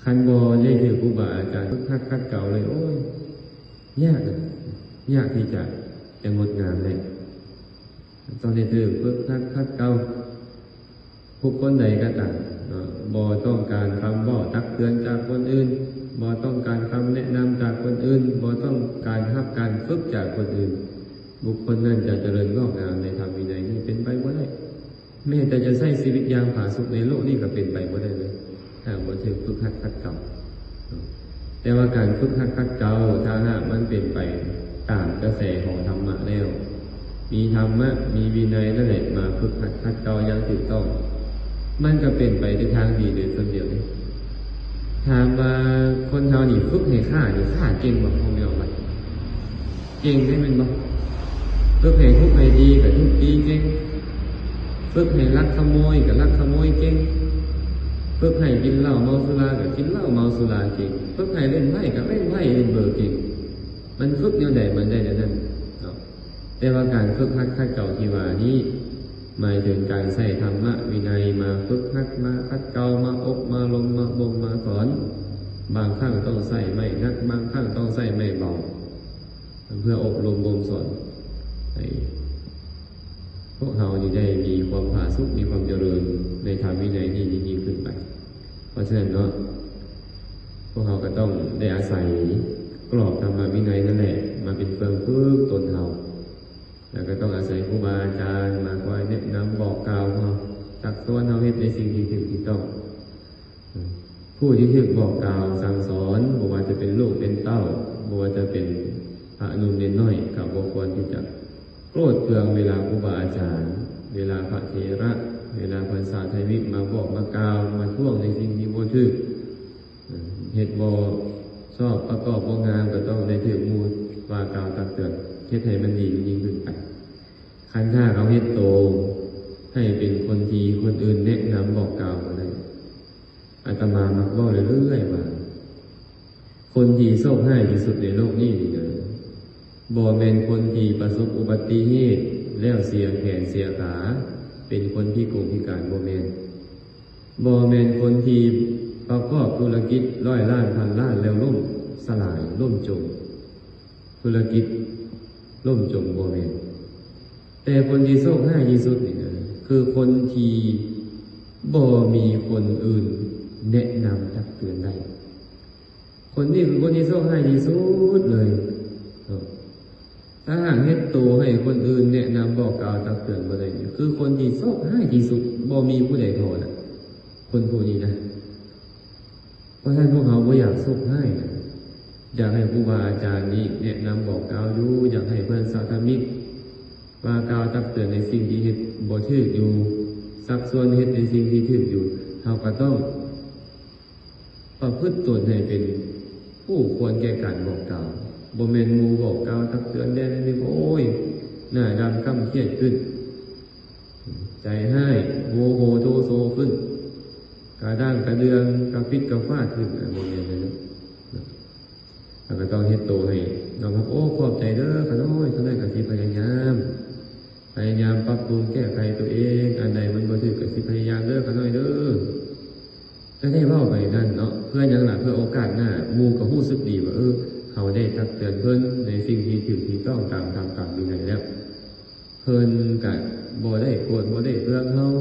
ຄັນບໍ່ໄດ້ຖືກຄູບາອາຈານຝຶກຫັດຂັດເກົາເລີຍ ໂອ້ຍ ຍາກ ຍາກທີ່ຈະ ຈະງົດງາມໄດ້. ຕ້ອງໄດ້ຖືກຝຶກຫັດຂັດເກົາ. ບຸກຄົນໃດກໍຕາມເນາະ ບໍ່ຕ້ອງການຄຳເວົ້າຕັກເຕືອນຈາກຄົນອື່ນ, ບໍ່ຕ້ອງການຄຳແນະນຳຈາກຄົນອື່ນ, ບໍ່ຕ້ອງການຮັບການຝຶກຈາກຄົນອື່ນ, ບຸກຄົນນັ້ນຈະຈະເລີນງອກງາມໃນທຳວິໄນນີ້ເປັນໄປບໍ່ໄດ້. ແມ້ແຕ່ຈະໃຊ້ຊີວິດຢ່າງຜາສຸກໃນໂລກນີ້ກໍເປັນໄປບໍ່ໄດ້ເລີຍ ຖ້າບໍ່ຖືກຝຶກຫັດຂັດເກົາ. ແຕ່ວ່າການຝຶກຫັດຂັດເກົາ ຖ້າຫາກມັນເປັນໄປຕາມກະແສຂອງທຳມະແລ້ວ, ມີທຳມະ ມີວິໄນນັ້ນແຫຼະ ມາຝຶກຫັດຂັດເກົາຢ່າງຖືກຕ້ອງ, ມັນກໍເປັນໄປໃນທາງດີໂດຍສ່ວນດຽວເດ້. ຖາມວ່າຄົນເຮົານີ້ຝຶກໃຫ້ຂ້ານີ້ ຂ້າເກັ່ງບໍ່? ພໍ່ແມ່ອອກມາ ເກັ່ງເດ້ແມ່ນບໍ່? ຝຶກໃຫ້ທຸບໃຫ້ຕີກໍທຸບຕີເກັ່ງ, ຝຶກໃຫ້ລັກຂະໂມຍກໍລັກຂະໂມຍເກັ່ງ, ຝຶກໃຫ້ກິນເຫຼົ້າເມົາສຸລາກໍກິນເຫຼົ້າເມົາສຸລາເກັ່ງ, ຝຶກໃຫ້ຫຼິ້ນໄພ້ກໍຫຼິ້ນໄພ້ຫຼິ້ນເບີເກັ່ງ. ມັນຝຶກແນວໃດມັນໄດ້ແນວນັ້ນເນາະ. ແຕ່ວ່າການຝຶກຫັດຂັດເກົາທີ່ວ່ານີ້ ໝາຍເຖິງການໃຊ້ທຳມະວິໄນມາຝຶກຫັດ ມາຂັດເກົາ ມາອົບມາລົມ ມາບົ່ມມາສອນ. ບາງຄັ້ງຕ້ອງໃຊ້ໄມ້ໜັກ, ບາງຄັ້ງຕ້ອງໃຊ້ໄມ້ເບົາ ເພື່ອອົບຮົມບົ່ມສອນໃຫ້ພວກເຮົານີ້ໄດ້ມີຄວາມຜາສຸກ, ມີຄວາມຈະເລີນໃນທຳວິໄນນີ້ຍິ່ງໆຂຶ້ນໄປ. ເພາະສະນັ້ນເນາະ, ພວກເຮົາກໍຕ້ອງໄດ້ອາໄສກຣອບທຳມະວິໄນນັ້ນແຫຼະ ມາເປັນເຄື່ອງຝຶກຕົນເຮົາ, ແລ້ວກໍຕ້ອງອາໄສຄູບາອາຈານມາຄອຍແນະນຳບອກກ່າວເຮົາ, ຊັກຊວນເຮົາເຮັດໃນສິ່ງທີ່ຖືກທີ່ຕ້ອງ. ຜູ້ທີ່ຖືກບອກກ່າວສັ່ງສອນ, ບໍ່ວ່າຈະເປັນລູກເປັນເຕົ້າ, ບໍ່ວ່າຈະເປັນພະໜຸ່ມເນນນ້ອຍ, ກໍບໍ່ຄວນທີ່ຈະໂກດເຄືອງເວລາຄູບາອາຈານ, ເວລາພະເຖລະ, ເວລາພະສາທະມິກມາບອກມາກ່າວ, ມາທ້ວງໃນສິ່ງທີ່ບໍ່ຖືກ. ເຮັດບໍ່ຊອບ, ປະກອບບໍ່ງາມ, ກໍຕ້ອງໄດ້ຖືກໝູ່ວ່າກ່າວຕັກເຕືອນ, ເຮັດໃຫ້ມັນດີຍິ່ງຂຶ້ນໄປ. ຄັນຖ້າເຮົາເຮັດໂຕໃຫ້ເປັນຄົນທີ່ຄົນອື່ນແນະນຳບອກກ່າວບໍ່ໄດ້, ອາດຕະມາມັກເວົ້າເລື້ອຍໆວ່າ ຄົນທີ່ໂຊກຮ້າຍທີ່ສຸດໃນໂລກນີ້ນີ້ນະ ບໍ່ແມ່ນຄົນທີ່ປະສົບອຸບັດຕິເຫດແລ້ວເສຍແຂນເສຍຂາ ເປັນຄົນພິກົງພິການ, ບໍ່ແມ່ນ. ບໍ່ແມ່ນຄົນທີ່ປະກອບທຸລະກິດຮ້ອຍລ້ານພັນລ້ານແລ້ວລົ້ມສະຫຼາຍ, ລົ້ມຈົມ, ທຸລະກິດລົ້ມຈົມ, ບໍ່ແມ່ນ. ແຕ່ຄົນທີ່ໂຊກຮ້າຍທີ່ສຸດນີ້ນະ ຄືຄົນທີ່ບໍ່ມີຄົນອື່ນແນະນຳຕັກເຕືອນໄດ້. ຄົນນີ້ຄືຄົນທີ່ໂຊກຮ້າຍທີ່ສຸດເລີຍເນາະ. ຖ້າຫາກເຮັດໂຕໃຫ້ຄົນອື່ນແນະນຳບອກກ່າວຕັກເຕືອນບໍ່ໄດ້ນີ້ ຄືຄົນທີ່ໂຊກຮ້າຍທີ່ສຸດ, ບໍ່ມີຜູ້ໃດພໍລະ ຄົນຜູ້ນີ້ນະ. ເພາະສະນັ້ນພວກເຮົາບໍ່ຢາກໂຊກຮ້າຍນະ, ຢາກໃຫ້ຄູບາອາຈານນີ້ແນະນຳບອກກ່າວຢູ່, ຢາກໃຫ້ເພື່ອນສາທະມິກວ່າກ່າວຕັກເຕືອນໃນສິ່ງທີ່ເຮັດບໍ່ຖືກຢູ່, ຊັກຊວນເຮັດໃນສິ່ງທີ່ຖືກຢູ່. ເຮົາກໍຕ້ອງ ປະພຶດຕົນໃຫ້ເປັນຜູ້ຄວນແກ່ການບອກກ່າວ, ບໍ່ແມ່ນໝູ່ບອກກ່າວຕັກເຕືອນແດ່ ໂອ້ຍ ໜ້າດຳຄ້ຳຄຽດຂຶ້ນ, ໃຈຮ້າຍ, ໂມໂຫໂທໂສຂຶ້ນ, ກະດ້າງກະເດືອງ, ກະຟິດກະຟາດຂຶ້ນ, ບໍ່ແມ່ນແນວນັ້ນ. ເຮົາກໍຕ້ອງເຮັດໂຕໃຫ້ຍອມຮັບ, ໂອ້ ຂອບໃຈເດີ ຂ້ານ້ອຍ, ຂ້ານ້ອຍກໍຊິພະຍາຍາມ ພະຍາຍາມປັບປຸງແກ້ໄຂຕົວເອງ, ອັນໃດມັນບໍ່ຖືກກໍຊິພະຍາຍາມເດີ ຂ້ານ້ອຍເດີ. ກໍໄດ້ເວົ້າໄປນັ້ນເນາະ, ເພື່ອຫຍັງລະ? ເພື່ອໂອກາດໜ້າ ໝູ່ກໍຮູ້ສຶກດີວ່າ ເອີ ເຮົາໄດ້ຕັກເຕືອນເພິ່ນໃນສິ່ງທີ່ຖືກທີ່ຕ້ອງຕາມທຳຕາມວິໄນແລ້ວ, ເພິ່ນກະບໍ່ໄດ້ໂກດບໍ່ໄດ້ເຄືອງເຮົາ,